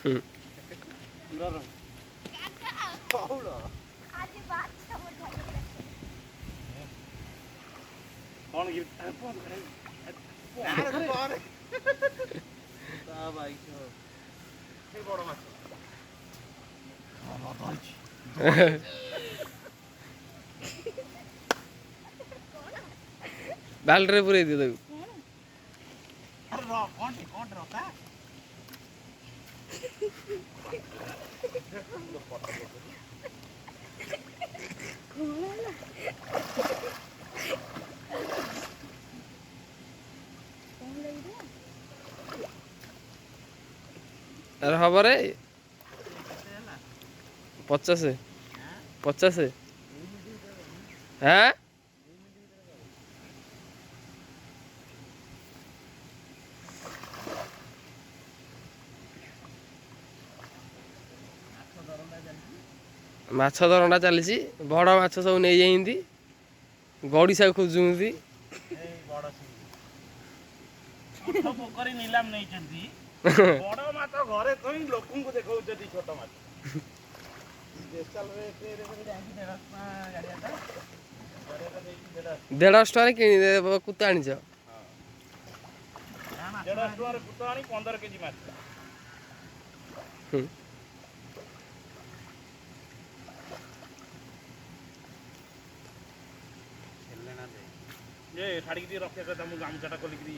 ହୁଁ। ବାଲ୍ଟିରେ ପୁରେଇ ଦିଅ ତାକୁ। ଆରେ ହବ ରେ, 50 50। ହଁ, ମାଛ ଧରଣା ଚାଲିଛି। ବଡ଼ ମାଛ ସବୁ ନେଇଯାଇଛନ୍ତି, ଗଡ଼ିଶା ଖୋଜୁଛନ୍ତି। ପୋଖରୀ ନିଲାମ ନେଇଛନ୍ତି, ବଡ ମାଛ ଘରେ ଥୋଇ ଲୋକଙ୍କୁ ଦେଖାଉଛନ୍ତି ଛୋଟ ମାଛ। 150 ଟଙ୍କାରେ କିଣି କୁତ ଆଣିଛ? 150 ଟଙ୍କାରେ କୁତ ଆଣି 15 କେଜି ମାଛ। ଏ ଛାଡ଼ିକି ଟିକେ ରଖିବା କଥା, ମୁଁ ଗାମୁଛାଟା ଖୋଲିକିରି।